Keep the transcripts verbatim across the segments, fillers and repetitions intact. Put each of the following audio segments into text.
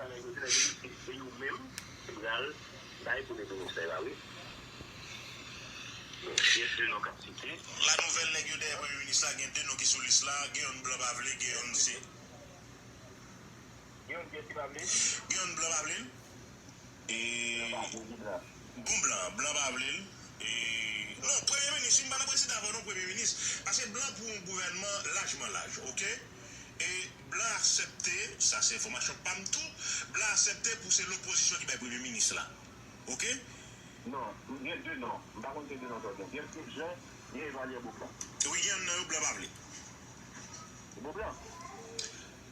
Nèg yo di, nèg yo di, se, se yo menm ki pral bay premye minis la, e pa vre? Bon, gen de non k ap site. La nouvèl, nèg yo dèyè premye minis la, gen de non ki sou lis la, gen youn blan pa vle, gen youn se. Gen youn ki pa vle? Gen youn blan pa vle l. E, bon, blan, blan pa vle l. E, non, premye minis, wi, m pa nan prezidan ankò non, premye minis. Paske blan pou yon gouvènman lajman laj, oke? E blan aksepte, sa se enfòmasyon pa m tou, blan aksepte pou se lopozisyon ki bay premye minis la. Oke? Non, gen de non. M pa konn se de non sa w di. Gen Claude Jean, gen Evalière Beauplan. Wi, gen youn nan yo blan pa vle. Beauplan?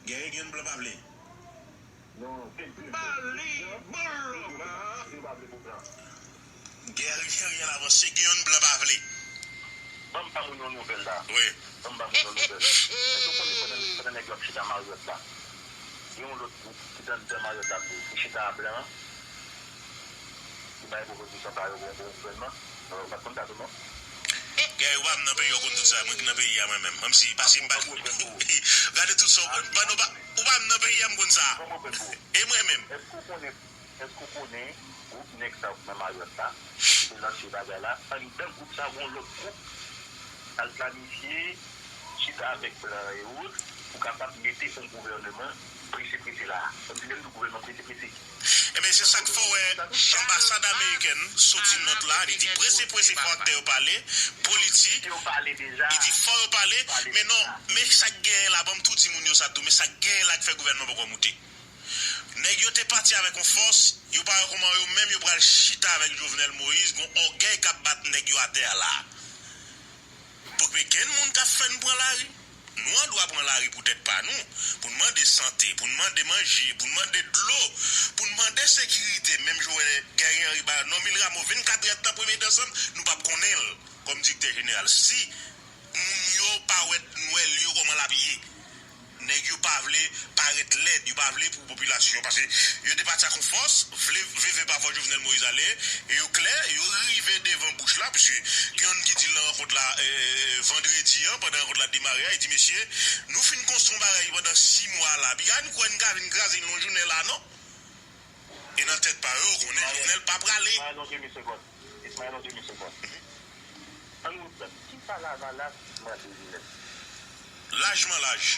Gen, gen youn blan pa vle. Non, se de. Bali, Claude Jean, Beauplan. Yo pa vle Beauplan. Guerrier, rien avansé, gen youn blan pa vle. Ban m ba moun yon nouvèl la. Wi. Ban m ba moun yon nouvèl. Èske w konnen pandan, pandan nèg yo ap chita Marriott la, gen yon lòt gwoup ki t anndan Marriott la tou, ki chita a blan an, ki bay pwopozisyon pa yo pou yon bon gouvènman? Non, ou pa t konn sa tou, non? Guerrier, ou pa m nan peyi a, ou konn tout sa. Mwen ki nan peyi a, mwen menm. Menm si pase m pa. Gade tout sa, ou pa, ou pa, ou pa m nan peyi a, m konn sa. E mwen menm. Èske w konnen Èske w konnen gwoup nèg sa yo k nan Marriott la, ki te lanse bagay la, anndan gwoup sa, gen yon lòt gwoup k al planifye chita avèk blan e wòt pou kapab mete yon gouvèneman prese prese la a. Sa vle di lè m di gouvèneman prese prese. Ebyen, se sa k fè w wè anbasad amerikèn soti nòt la, li di prese prese fò aktè yo pale, politik, li di fò yo pale, men non, men sa k genyen la, ban m tou di moun yo sa tou, men sa k genyen la k fè gouvènman poko moute. Nèg yo te pati avèk yon fòs, yo pa wè kòman yo menm yo pral chita avèk Jovenel Moïse, gon ògèy k ap bat nèg yo atè a la. Poko gen moun k ap fè n pran lari. Nou an dwa pran lari pou tèt pa nou, pou n mande sante, pou n mande manje, pou n mande dlo, pou n mande sekirite, menm jan w wè Guerrier Henry ba Normil Rameau vennkat èdtan premye desanm, nou p ap konnen l kòm direktè jeneral. Si moun yo pa wè nwèl yo kòman l ap ye. Nèg yo pa vle parèt lèd, yo pa vle pou popilasyon, paske yo te pati ak yon fòs, vle, vle, vle pa vle Jovenel Moïse ale, e yo klè, yo rive devan Bush la, piske gen youn ki di l nan rankont la, eh, vandredi an, pandan rankont la demare a, li di, mesye, nou fin konstwi yon bagay pandan sis mwa la, piga n kwè n ka vin kraze l yon jounen la, non? E nan tèt pa yo, yo konnen Jovenel pa prale. Ismaël, yon demi segond. Ismaël, yon demi segond. Ann reprèt. Kisa Lavalas mande li menm? Lajman laj.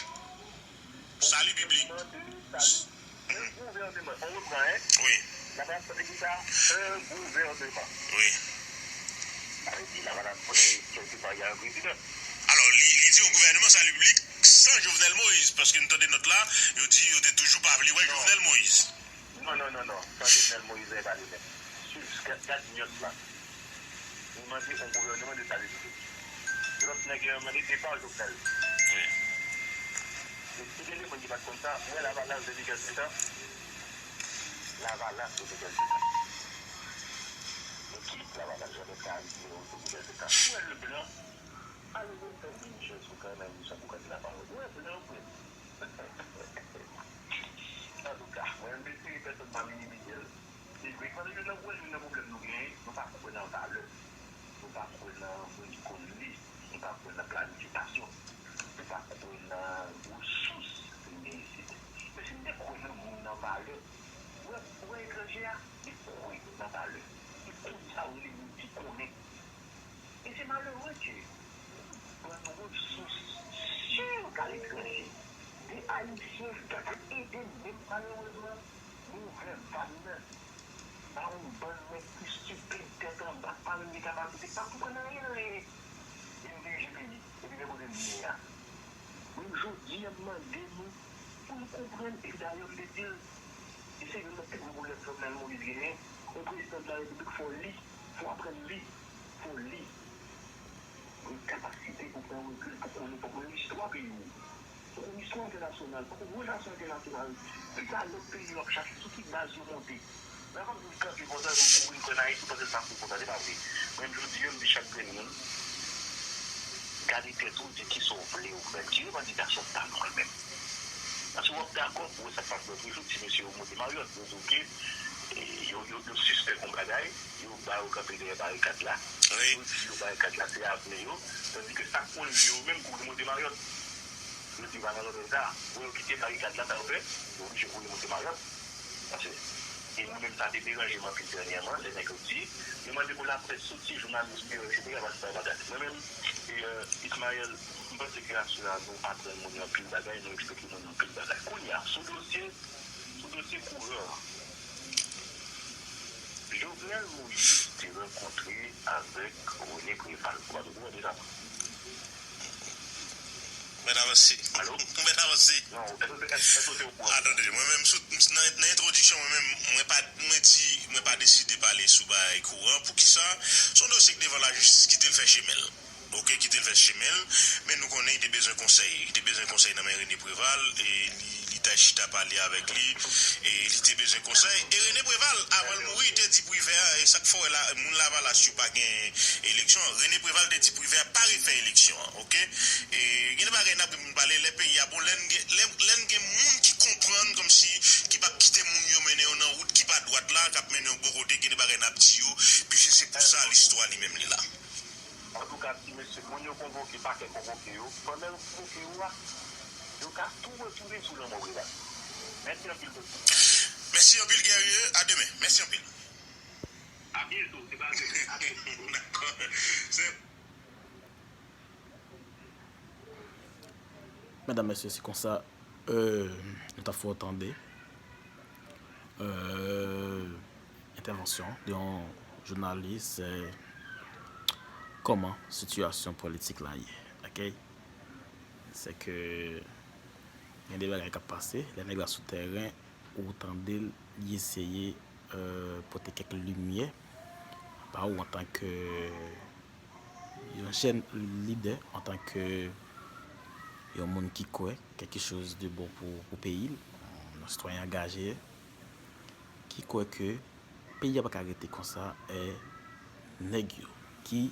Sali piblik. Mande sali. Un gouvernement. On reprend, hein? Wi. Lavalas mande kisa? Un gouvernement. Wi. Sa vle di Lavalas konnen kèlkeswa y a un président. Alò, li, li di yon gouvèneman sali piblik san Jovenel Moïse, paske n tande nòt la, yo di yo te toujou pa vle wè Jovenel Moïse. Non, non, non, non. San Jovenel Moïse, e pa li menm. Swiv, gad, gad nyòt la. Li mande yon gouvèneman de sali piblik. Lòt nèg yo mande depa Jovenel. Wi. E si gen de moun ki pa t konn sa, ou wè Lavalas depi kèlke tan? Lavalas depi kèlke tan. Men ki Lavalas Jeannette ka rive depi kèlke tan? Ou wè Leblanc? Ale vin fè vin chèz pou kanay ou san pou gade lapawòl. Ou wè Blan vre. Antouka, mwen m espere pèsonn pa minimize l. Se vre, kote youn nan gwo, youn nan pwoblèm nou genyen, nou pa kwè nan valè. Nou pa kwè nan moun ki konn li. Nou pa kwè nan planifikasyon. Nou pa kwè nan resous ki n gen isit. Men si n te kwè nan moun, nan valè, ou wè, ou wè etranje a, li kwè nan valè. Li konn sa w rele moun ki konnen. E se malere ke bann resous sik aletranje, de Ayisyen ki ka ede n menm malerezman, nou ouvè vag nan ba yon bann nèg ki estipid, tèt anba, pa menm gen kapasite, pa konprann anyen nan vin dirije peyi, epi men kote n ye a. Menm jodi a, m mande nou pou nou konprann, e dayè m te di l, e se youn nan pi gwo pwoblèm Jovenel Moïse genyen, yon prezidan de la repiblik, fò w li, fò w aprann li, fò w li. Gen kapasite pou pran rekil, pou konnen, pou konnen istwa peyi w. Pou konnen istwa entènasyonal, pou konnen relasyon entènasyonal. Kisa lòt peyi yo ap chache, sou ki baz yo monte. Lè w ap vin kanpe konsa, pou, pou vin pran Ayiti, ou panse l pa fou konsa, se pa vre. Mwen menm jodi a, m di chak grenn moun, gade tèt ou, di kisa w vle ou menm, ki revandikasyon w ta nòmal menm. Paske w ap dakò pou wè sa k pase lòt jou, ti mesye yo monte Marriott, yo di w ke, e, yo, yo, yo sispèk yon bagay, yo ba yo kanpe dèyè barikad la. Wi. Yo di yo barikad la se avni yo, tandike sa k pou l yo menm kouri monte Marriott. Yo di yo pa nan lòt sa. Bon, yo kite barikad la, sa yo fè, yo oblije kouri monte Marriott. pase. E mwen menm, sa te deranje m anpil dènyèman, lè nèg yo di, yo mande pou laprès soti, jounalis deyò, etsetera, paske sa bagay. Mwen menm, e, euh, Ismaël, m panse ke aswè a nou aprann moun yo anpil bagay, nou eksplike moun yo anpil bagay. Kounye a, sou dosye, sou dosye kourè, Jovenel Moïse te rankontre avèk René Préval. Ou pa t okouran de sa? Mèt avanse. Alo? Mèt avanse. Non, èske, èske, èske w te okouran? Atann, mwen menm, sou, nan, nan entwodiksyon, mwen menm, mwen pa, mwen di, mwen pa deside pale sou bagay kouran. Poukisa? Se yon dosye k devan lajistis, kite l fè chemen l. Oke, kite l fè chemen l. Men nou konnen li te bezwen konsèy. Li te bezwen konsèy nan men René Préval, e li, li t al chita pale avèk li, e li te bezwen konsèy. E René Préval, avan l mouri, te di Privè, e sa k fè w wè la, moun Lavalas yo pa gen eleksyon. René Préval te di Privè pa refè eleksyon an, oke? E gen de bagay n ap ri moun pale, lè peyi a bon, lè n gen, lè, lè n gen moun ki konprann kòmsi, ki p ap kite moun yo mennen yo nan wout ki pa dwat la, k ap mennen yo bon kote, gen de bagay n ap di yo, pi se, se pou sa listwa li menm li la. Antouka, ti mesye, moun yo konvoke, pakè konvoke yo, pandan yo konvoke yo a, yo ka tou retounen sou lanmò Privè. Mèsi anpil, Doktè. Mèsi anpil, Guerrier. A demen. Mèsi anpil. A byento, se pa demen, a byento. Dakò. Se Medam, mesye, se konsa, euh, nou t ap fè w tande, euh, entèvansyon de yon jounalis, euh, kòman sitiyasyon politik la ye, oke? Se ke gen de bagay k ap pase, lè nèg la sou tèren, ou tande l, li eseye, euh, pote kèk limyè ba ou antanke yon jèn lidè, antanke yon moun ki kwè quelque chose de bon pou, pou peyi l, yon sitwayen angaje, ki kwè ke peyi a pa ka rete konsa, e nèg yo ki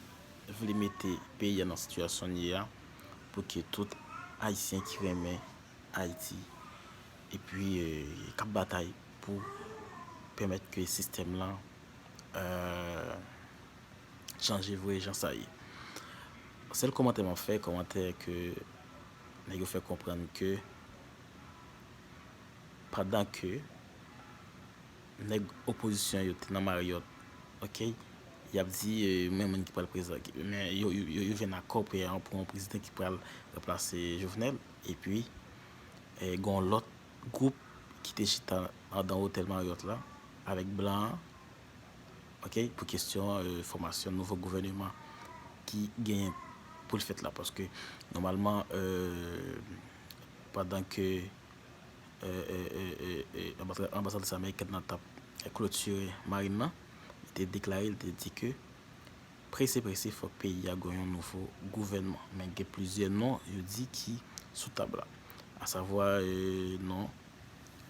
vle mete peyi a nan sitiyasyon l ye a, pou ke tout Ayisyen ki renmen Ayiti, epi, euh, k ap batay pou pèmèt ke sistèm lan, euh, chanje vre jan sa ye. Sèl kòmantè m ap fè, kòmantè ke nèg yo fè konprann ke pandan ke nèg opozisyon yo te nan Marriott, oke, y ap di, euh, men moun ki pral prezan, men yo, yo, yo, yo jwenn akò pou, pou yon prezidan ki pral ranplase Jovenel, epi, euh, gen yon lòt gwoup ki te chita andan otèl Marriott la avèk blan an, oke, pou kesyon, euh, fòmasyon nouvo gouvèneman ki genyen pou l fèt la, paske nòmalman, euh, pandan ke, euh, euh, euh, euh, euh, anbasa-, anbasadris amerikèn nan t ap klotire marin nan, li te deklare, li te di ke prese, prese, fòk peyi a gen yon nouvo gouvènman. Men gen plizyè non yo di ki sou tab la. Asavwa, euh, non,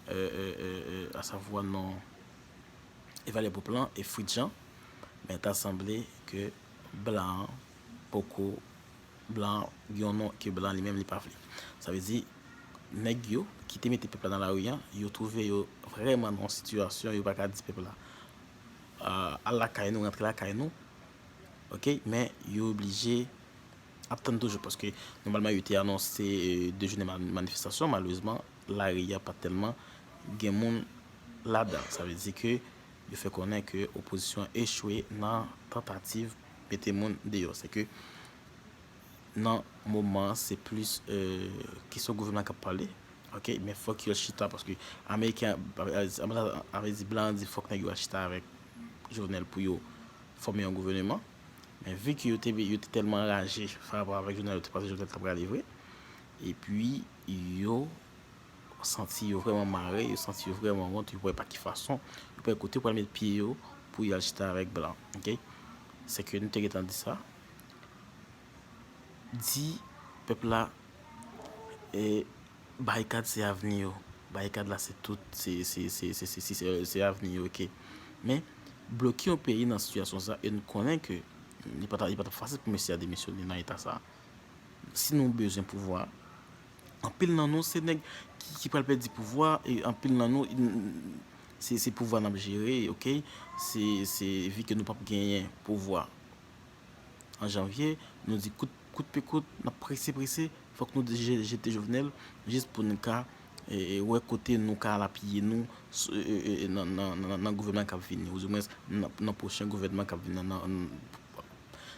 euh, euh, euh, euh, asavwa non Evalye Pouplan e Fritz Jean. Men ta sanble ke blan an poko, blan an gen yon non ke blan li menm li pa vle. Sa vle di, nèg yo ki te mete pèp la nan lari a, yo twouve yo vrèman nan yon sitiyasyon yo pa ka di pèp la, ah, al lakay nou, rantre lakay nou. Oke, men yo oblije ap tann toujou, paske nòmalman yo te anonse, eh, de jounen man-, manifestasyon. Malerezman, lari a pa tèlman gen moun ladan. Sa vle di ke yo fè konnen ke opozisyon an echwe nan tantativ mete moun deyò. Se ke nan moman an, se plis, eh, kesyon gouvènman k ap pale. Oke, men fòk yo chita, paske Ameriken, anbasad, anbasad, blan an di fòk nèg yo al chita avèk Jovenel pou yo fòme yon gouvèneman. Men vi ke yo te, yo te tèlman raje pa rapò avèk Jovenel, yo te panse Jovenel t ap rale vre. Epi, yo santi yo vrèman mare, yo santi yo vrèman wont, yo pa wè pa ki fason, yo pa wè kote yo pral met pye yo pou y al chita avèk blan, oke? Se ke nou te gentan di sa. Di pèp la, e, barikad se avni yo. Barikad la se tout, se, se avni yo, oke? Men, bloke yon peyi nan sitiyasyon sa, e nou konnen ke li pa ta, li pa t ap fasil pou mesye a demisyone nan eta sa. Si nou bezwen pouvwa, anpil nan nou se nèg ki, ki pral pèdi pouvwa, e anpil nan nou, n-, se, se pouvwa n ap jere, oke? Se, se vi ke nou p ap genyen pouvwa an janvye, nou di kout, kout pe kout, n ap prese, prese, fòk nou je-, jete Jovenel, jis pou n ka e, e, wè kote nou ka al apiye nou s- e, e, e, nan, nan, nan, nan gouvènman k ap vini, oudimwens nan, nan pwochen gouvènman k ap vini. Nan, nan,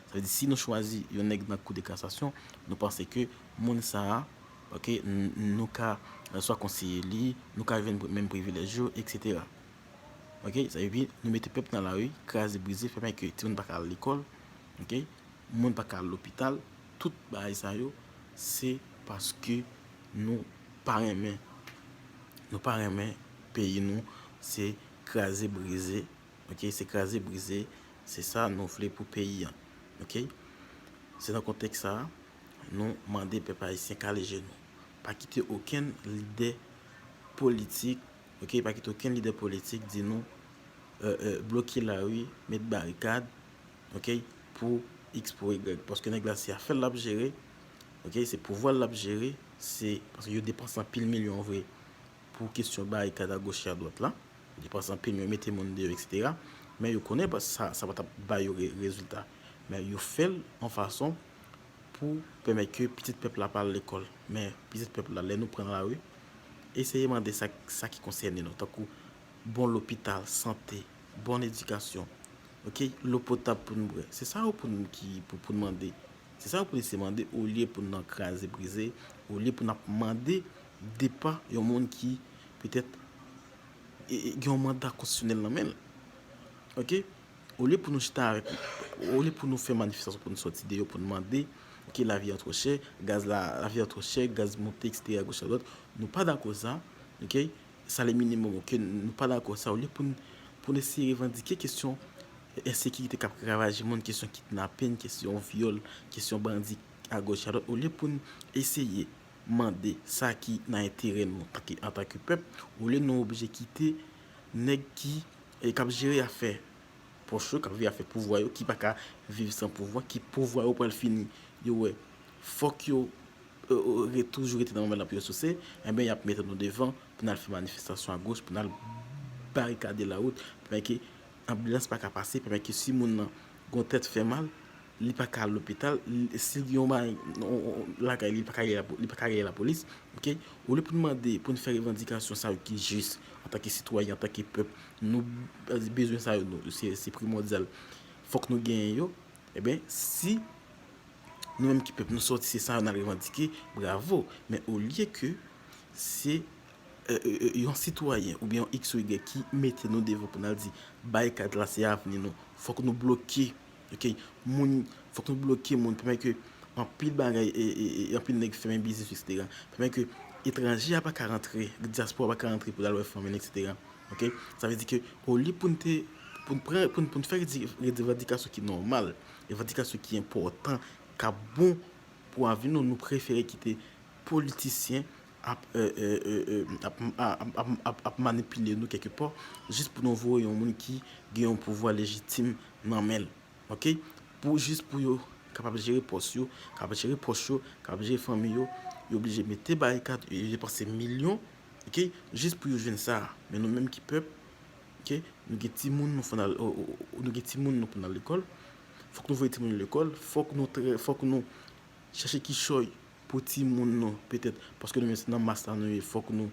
sa vle di, si nou chwazi yon nèg nan Kou de Kasasyon, nou panse ke moun sa a, ok, n- nou ka, eh, swa konseye li, nou ka jwenn pri- menm privilèj yo, etsetera. Ok, sa epi nou mete pèp nan lari, kraze brize, fè pèmèt ke timoun pa ka al lekòl, ok, moun pa ka al lopital, tout bagay sa yo, se paske nou pa renmen, nou pa renmen peyi nou, se kraze brize, ok, se kraze brize, se sa nou vle pou peyi an, ok. Se nan kontèks sa a, nou mande pèp ayisyen kale je nou. Pa kite okenn lidè politik, ok, pa kite okenn lidè politik di nou, euh, euh, bloke lari, met barikad, ok, pou X, pou Y. Paske nèg la se afè l l ap jere, ok, se pouvwa l l ap jere, se paske yo depanse anpil milyon vre pou kesyon barikad agoch e adwat la. Yo depanse anpil milyon, mete moun deyò, etsetera. Men yo konnen pa- sa, sa pa t ap ba yo re- rezilta. Men yo fè l an fason pou pèmèt ke pitit pèp la pa al lekòl. Men pitit pèp la, lè nou pran lari, eseye mande sa, sa ki konsène nou, tankou bon lopital, sante, bon edikasyon, ok, dlo potab pou n bwè. Se sa yo pou n ki pou, pou n mande. Se sa yo pou n eseye mande, olye pou n nan kraze brize, olye pou n ap mande depa yon moun ki petèt e, e, gen yon manda konstitisyonèl nan men l. Ok? Olye pou nou chita avèk, olye pou nou fè manifestasyon pou nou sòti deyò, pou nou mande, ok, lavi a twò chè, gaz la, lavi a twò chè, gaz monte, etsetera, goch a dwat, nou pa dakò sa, ok? Salè minimòm, ok, nou pa dakò sa, olye pou n, pou n eseye revandike kesyon ensekirite k ap ravaje moun, kesyon kidnapin, kesyon vyòl, kesyon bandi agoch a dwat, olye pou n eseye mande sa ki nan enterè nou antanke, antanke pèp, olye nou oblije kite nèg ki, e, k ap jere afè pòch yo, k ap viv afè pouvwa yo, ki pa ka viv san pouvwa, ki pouvwa yo pral fini, yo wè, fòk yo, e, e, re- toujou rete nan menm lanp yo souse, enben, y ap mete nou devan pou n al fè manifestasyon agoch, pou n al barikade lawout, pou ke anbilans pa ka pase, pou ke si moun nan gon tèt fè mal, li pa ka al lopital, li- si l gen yon bagay, on- on- lakay li, li pa ka rele lapo- li pa ka rele lapolis, ok? Olye pou n mande, pou n fè revandikasyon sa yo ki jis, antanke sitwayen, antanke pèp, nou, e, bezwen sa yo, nou, se, se primòdyal. Fòk nou genyen yo. Ebyen, si nou menm ki pèp, nou sòti, se sa yo n al revandike, bravo. Men olye ke se, e, e, e, yon sitwayen oubyen yon X ou Y ki mete nou devan pou n al di, barikad la se avni nou, fòk nou bloke, ok, moun, fòk nou bloke moun, pèmèt ke anpil bagay, e, e, e, anpil nèg fèmen biznis, etsetera. Pèmèt ke etranje a pa ka rantre, dyaspora pa ka rantre pou l al wè fanmi l, etsetera. Ok? Sa vle di ke olye pou n te, pou n pran, pou n, pou n fè redi- revandikasyon ki nòmal, revandikasyon ki enpòtan, k ap bon pou avni nou, nou prefere kite politisyen ap, e, e, e, e, ap, ap, ap, ap, ap manipile nou kèlkepò, jis pou nou voye yon moun ki gen yon pouvwa lejitim nan men l. Ok? Pou, jis pou yo kapab jere pòs yo, kapab jere pòch yo, kapab jere fanmi yo, yo oblije mete barikad, yo depanse milyon, ok? Jis pou yo jwenn sa. Men nou menm ki pèp, ok? Nou gen timoun nou fò n al, o- o- o- nou gen timoun nou pou n al lekòl. Fòk nou voye timoun yo lekòl, fòk nou trè- fòk nou chèche kichòy pou timoun nou, petèt, paske nou menm se nan mas la nou ye, fòk nou,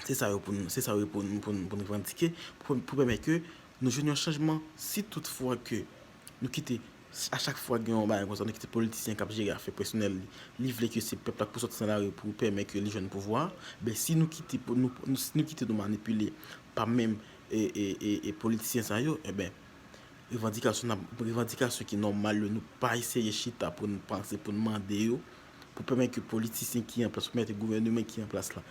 se sa yo pou nou, se sa yo pou nou, pou nou, pou nou revandike, pou, pou pèmèt ke nou jwenn yon chanjman. Si toutfwa ke nou kite, a chak fwa gen yon bagay konsa, nou kite politisyen k ap jere afè pèsonèl li, li vle ke se pèp la k pou sòti nan lari pou pèmèt ke li jwenn pouvwa a, ben si nou kite pou nou, nou, si nou kite nou manipile pa menm, e, e, e, e politisyen sa yo, enben, revandikasyon n ap, revandikasyon ki nòmal yo, nou pa eseye chita pou n panse, pou n mande yo, pou pèmèt ke politisyen ki an plas, pou pèmèt gouvèneman ki an plas la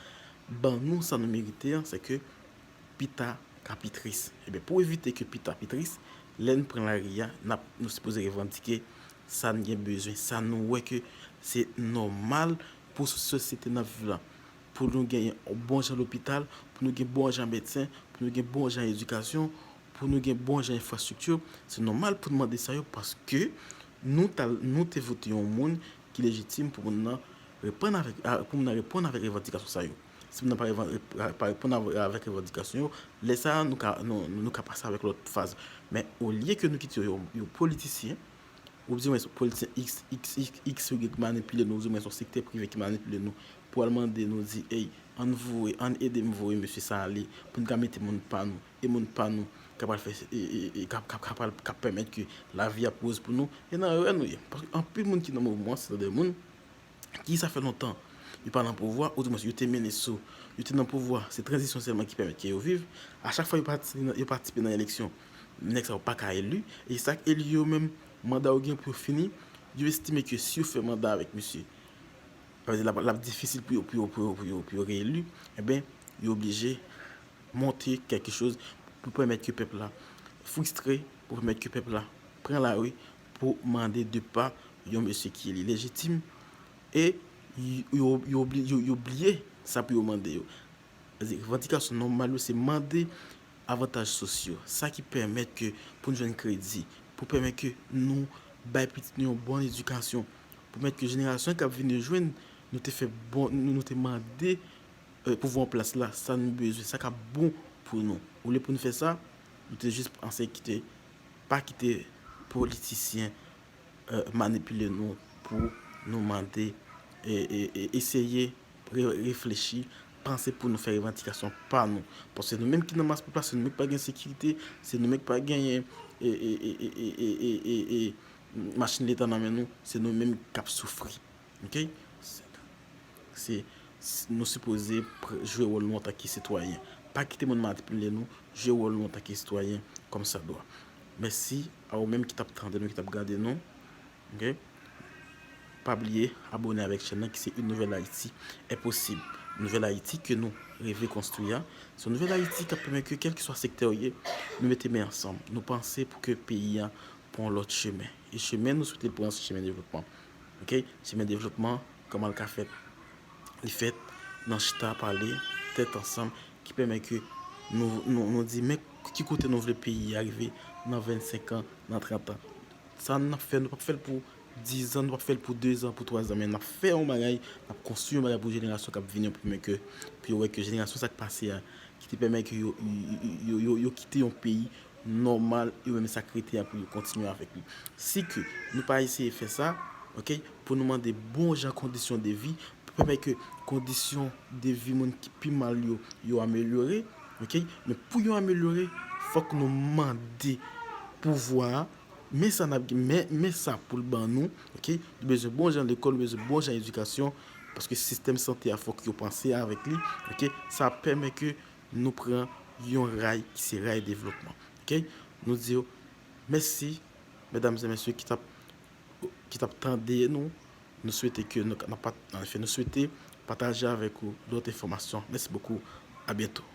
ban nou sa nou merite an, se ke pita ka pi tris. Ebyen, pou evite ke pita pi tris, lè n pran lari a, n ap, nou sipoze revandike sa n gen bezwen, sa nou wè ke se nòmal pou sosyete n ap viv la. Pou nou gen bon jan lopital, pou nou gen bon jan medsen, pou nou gen bon jan edikasyon, pou nou gen bon jan enfrastrikti, se nòmal pou n mande sa yo paske nou t al, nou te vote yon moun ki lejitim pou moun nan reponn avèk, a- pou moun nan reponn avèk revandikasyon sa yo. Si moun nan pa revan- pa reponn avè- avèk revandikasyon yo, lè sa a, nou ka, nou, nou ka pase avèk lòt faz. Men olye ke nou kite yon, yon politisyen oubyen se politisyen x x x x y ki manipile nou, oubyen se yon sektè prive ki manipile nou, pou al mande nou, di, ey, ann voye, ann ede m voye mesye sa ale, pou n ka mete moun pa nou, e moun pa nou k ap pral fè, e, e, e, k ap, k ap, k ap pral, k ap pèmèt ke lavi ap woz pou nou, e nan erè nou ye. Paske anpil moun ki nan mouvman an, se de moun ki sa fè lontan yo pa nan pouvwa, oudimwens yo te mennen sou, yo te nan pouvwa, se tranzisyon sèlman ki pèmèt ke yo viv. A chak fwa yo patisipe nan, yo patisipe nan eleksyon, nèg sa yo pa ka eli, e sa k eli yo menm, manda yo gen pou yo fini, yo estime ke si yo fè manda avèk misye, sa vle di l ap, l ap difisil pou yo, pou yo, pou yo, pou yo, pou yo reeli, enben, yo oblije monte kèlke choz pou pèmèt ke pèp la fristre, pou pèmèt ke pèp la pran lari pou mande depa yon mesye ki eli lejitim, e yo, yo, yo, bli- yo, yo bliye sa pou yo mande yo. Sa vle di, revandikasyon nòmal yo, se mande avantaj sosyo, sa ki pèmèt ke pou n jwenn kredi, pou pèmèt ke nou bay pitit nou yon bòn edikasyon, pou pèmèt ke jenerasyon k ap vini yo jwenn, nou te fè bon, nou, nou te mande, e, pouvwa an plas la, sa nou bezwen, sa k ap bon pou nou. Olye pou nou fè sa, nou te jis panse kite, pa kite politisyen, e, manipile nou pou nou mande, e, e, e, eseye re- reflechi, panse pou nou fè revandikasyon pa nou. Paske nou menm ki nan mas pèp la, se nou menm ki pa gen sekirite, se nou menm ki pa genyen, e, e, e, e, e, e, e, e, e, machin leta nan men nou, se nou menm k ap soufri. Ok? Se, se, s- nou sipoze pr- jwe wòl nou antanke sitwayen. Pa kite moun manipile nou, jwe wòl nou antanke sitwayen kòmsadwa. Mèsi a ou menm ki t ap tande nou, ki t ap gade nou. Ok? Pa bliye abòne avèk chèn nan ki se Une Nouvelle Haïti est possible. Nouvèl Ayiti ke nou reve konstwi a, se yon nouvèl Ayiti k ap pèmèt ke kèlkeswa sektè w ye, nou mete men ansanm, nou panse pou ke peyi a pran yon lòt chemen. E chemen nou swete l pran se chemen devlopman. Ok? Chemen devlopman, kòman l ka fèt? Li fèt nan chita pale, tèt ansanm, ki pèmèt ke nou, nou, nou di men ki kote nou vle peyi a rive nan vennsenk an, nan trant an. Sa n ap fè, nou p ap fè l pou diz an, nou p ap fè l pou dezan, pou twazan, men n ap fè yon bagay, n ap konstwi yon bagay pou jenerasyon k ap vini an, pou pèmèt ke, pou yo wè ke jenerasyon sa k pase a, ki te pèmèt ke yo, yo, yo, yo, yo kite yon peyi nòmal, yo menm sa k rete a pou yo kontinye avèk li. Si ke nou pa eseye fè sa, ok, pou nou mande bon jan kondisyon de vi, pou pèmèt ke kondisyon de vi moun ki pi mal yo, yo amelyore, ok, men pou yo amelyore, fòk nou mande pouvwa a, men sa n ap gen, men, men sa pou l ban nou, ok, nou bezwen bon jan lekòl, nou bezwen bon jan edikasyon, paske sistèm sante a fòk yo panse avèk li, ok, sa ap pèmèt ke nou pran yon ray ki se ray devlopman, ok, nou di yo mèsi, medam e mesye ki t ap, ki t ap tande nou, nou swete ke nou, nou, nou swete pataje avèk ou lòt enfòmasyon, mèsi bokou, a byento.